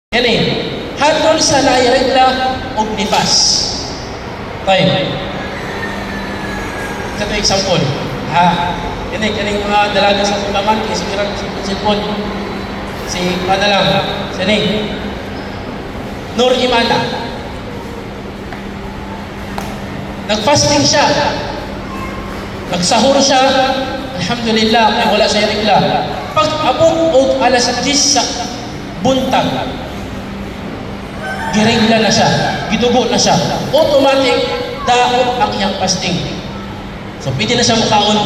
Kani, hatol sa naay regla og nifas. Tayo. Ito example. Ha, kini kaning mga dalaga sa kubangan kay sige ra sipon-sipon. Si kana lang, sini. Nur Imana. Nagfasting siya. Nagsahur siya. Alhamdulillah, kay wala siya regla. Pag abot og alas 10 sa buntag, giregla na siya, gidugo na siya. Automatic, daot ang iyang fasting. So, pwede na siya mukaon.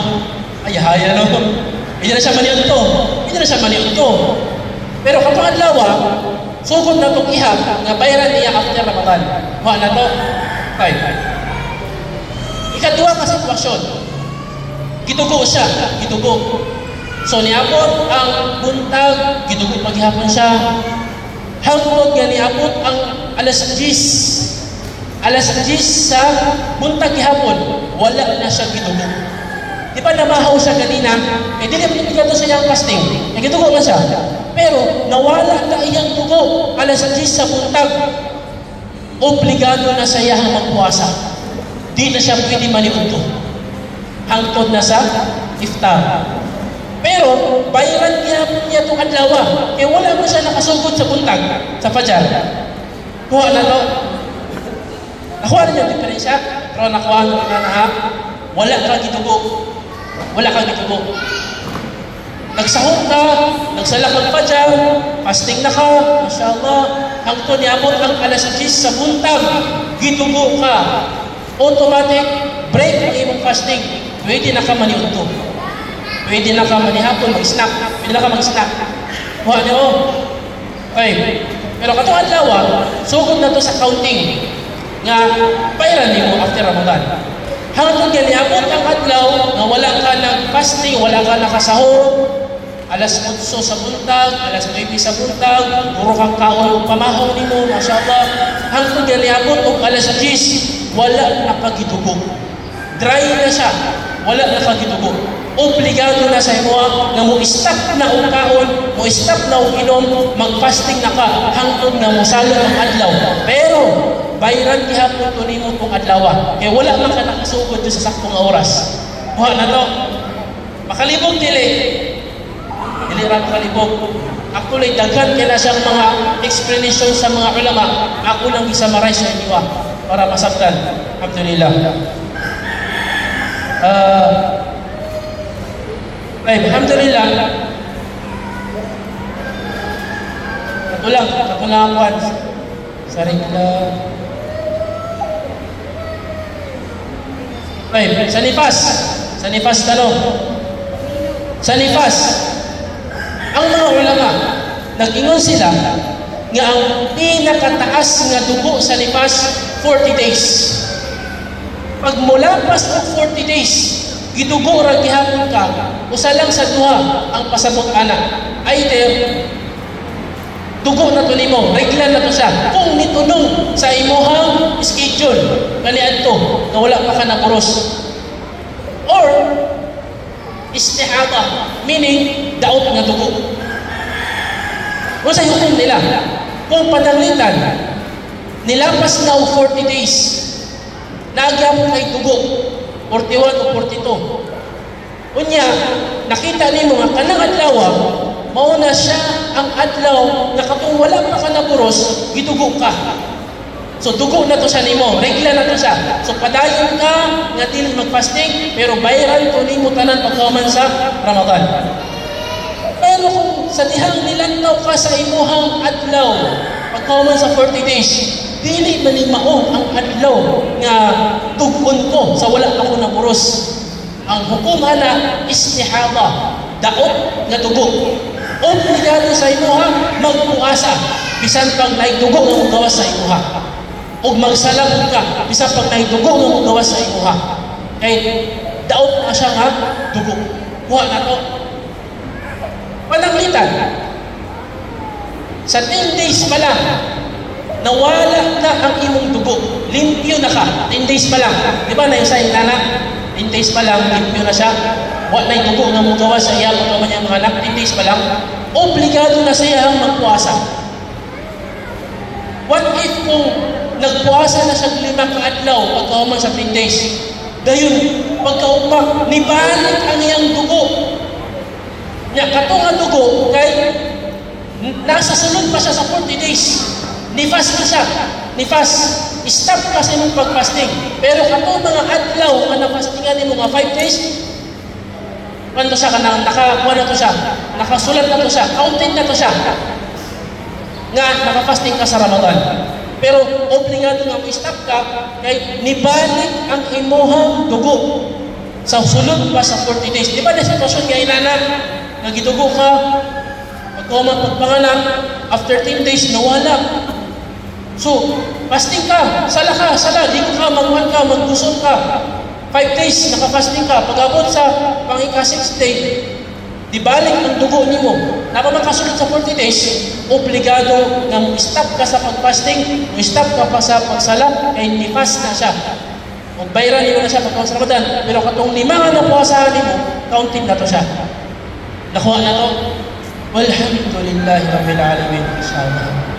Ay, haya no? Pwede na siya maniudto. Pwede na siya maniudto. Pero katong adlaw, sugod na itong ihap nga bayaran niya after Ramadan. Wa na to. Okay. Ikaduha nga sitwasyon. Gidugo siya, gidugo. So niabot ang buntag, gidugo paghihapon siya. Hangtod nga niabot ang alas 10. Alas 10 sa buntag gihapon, wala na siya gidugo. Di ba namahaw siya ganina? Eh dili man obligado sa iyang fasting. Eh gidugo man siya. Pero nawala na iyang dugo alas 10 sa buntag. Obligado na sa iyang magpuasa. Di na siya pwede maniudto. Hangtod na sa iftar. Pero bayaran gihapon niya itong adlaw. Kaya wala mo siya nakasugod sa buntag, sa fajar. Kuha na to. Nakuha na niyo ang diferensya? Pero nakuha na na ha? Wala ka gidugo. Wala ka gidugo. Nagsahod ka, nagsala kang fajar, fasting na ka, mashallah. Hangtod niabot ang alas 10 sa buntag, gidugo ka. Automatic, break ang imong fasting. Pwede na ka maniudto. Pwede na ka manihapon, mag-snack. Pwede na ka mag-snack. Kuha niyo. Okay. Pero katong adlaw, sugod na to sa counting nga bayaran nimo after Ramadan. Hangtod nga niabot ang adlaw nga wala ka nag-fasting, wala ka nakasahur, alas 8 sa buntag, alas 9 sa buntag, puro kang kaon ug pamahaw nimo, mashallah. Hangtod nga niabot og alas 10, wala na ka gidugo. Dry na siya, wala na ka gidugo. Obligado na sa imo nga mo stop na og kaon, mo stop na og inom, mag-fasting na ka hangtod nga mosalo ang adlaw. Pero bayaran gihapon to nimo tong adlaw. Kay wala man ka nakasugod sa saktong oras. Kuha na to. Makalibog dili. Dili ra makalibog. Actually, daghan kay na siyang mga explanation sa mga ulama. Ako lang gi-summarize sa inyo para masabtan. Alhamdulillah. Ay, alhamdulillah. Katulang kuan sa regla. Ay, sa nifas. Sa nifas tanong. Sa nifas. Ang mga ulama, nag-ingon sila nga ang pinakataas nga dugo sa nifas 40 days. Pag mulapas og 40 days, gidugo ra gihapon ka, usa lang sa duha ang pasabot ana. Either dugo na to nimo, regla na to siya. Kung nitunong sa imuhang schedule kaniadto nga wala pa ka napuros. Or istihada, meaning daot nga dugo. Unsa hukom nila? Kung pananglitan nilapas na og 40 days, nagyapon kay dugo 41 o 42. Unya, nakita nimo nga kanang adlaw mao na siya ang adlaw nga katong wala pa ka naburos, gidugo ka. So dugo na to siya nimo, regla na to siya. So padayon ka nga dili magfasting, pero bayaran to nimo tanan pagkahuman sa Ramadan. Pero kung sa dihang nilantaw ka sa imuhang adlaw pagkahuman sa 40 days, dili man ni mao ang adlaw nga tug-on ko sa wala ako naburos. Ang hukom ana istihada, daot nga dugo. Obligado sa imuha magpuasa bisan pag naay dugo nga mogawas sa imuha. Ug magsalam ka bisan pag naay dugo nga mogawas sa imuha. Kay daot na siya nga dugo. Kuha na to. Pananglitan, sa 10 days pa lang, nawala na ang imong dugo. Limpyo na ka. 10 days pa lang. Di ba na yung sa nana? 10 days pa lang, limpyo na siya. Wa na'y dugo nga mogawas sa iya pagkaman niya mga anak. 10 days pa lang. Obligado na siya ang magpuasa. What if kung nagpuasa na siya 5 ka adlaw pagkahuman sa 10 days? Dayon, pagkaugma, nibalik ang iyang dugo. Nya, kato nga dugo, kay nasa sulod pa siya sa 40 days. Nifas na siya. Nifas. Stop ka sa imong pagfasting. Pero kato mga adlaw nga nafastingan nimo nga 5 days, kano siya kanang naka kuha na to siya, nakasulat na to siya, counted na to siya nga nakafasting ka sa Ramadan. Pero obligado nga mo-stop ka kay nibalik ang imuhang dugo sa sulod pa sa 40 days. Di ba na sitwasyon nga inana nga gidugo ka pagkahuman pagpanganak, after 10 days nawala? So, fasting ka, sala ka, sala, di ka, magwan ka, maggusot ka. 5 days, nakafasting ka. Pag-abot sa pang ika 6 day, di balik ang dugo nimo. Napa makasulod sa 40 days, obligado nga mo-stop ka sa pagfasting, mo-stop ka pa sa pagsala, kay nifas na siya. Kung bayran nimo na siya pagkaon sa Ramadan, pero katong 5 nga napuasahan nimo, counted na to siya. Nakuha na to. Walhamdulillahi Rabbil Alamin. Inshallah.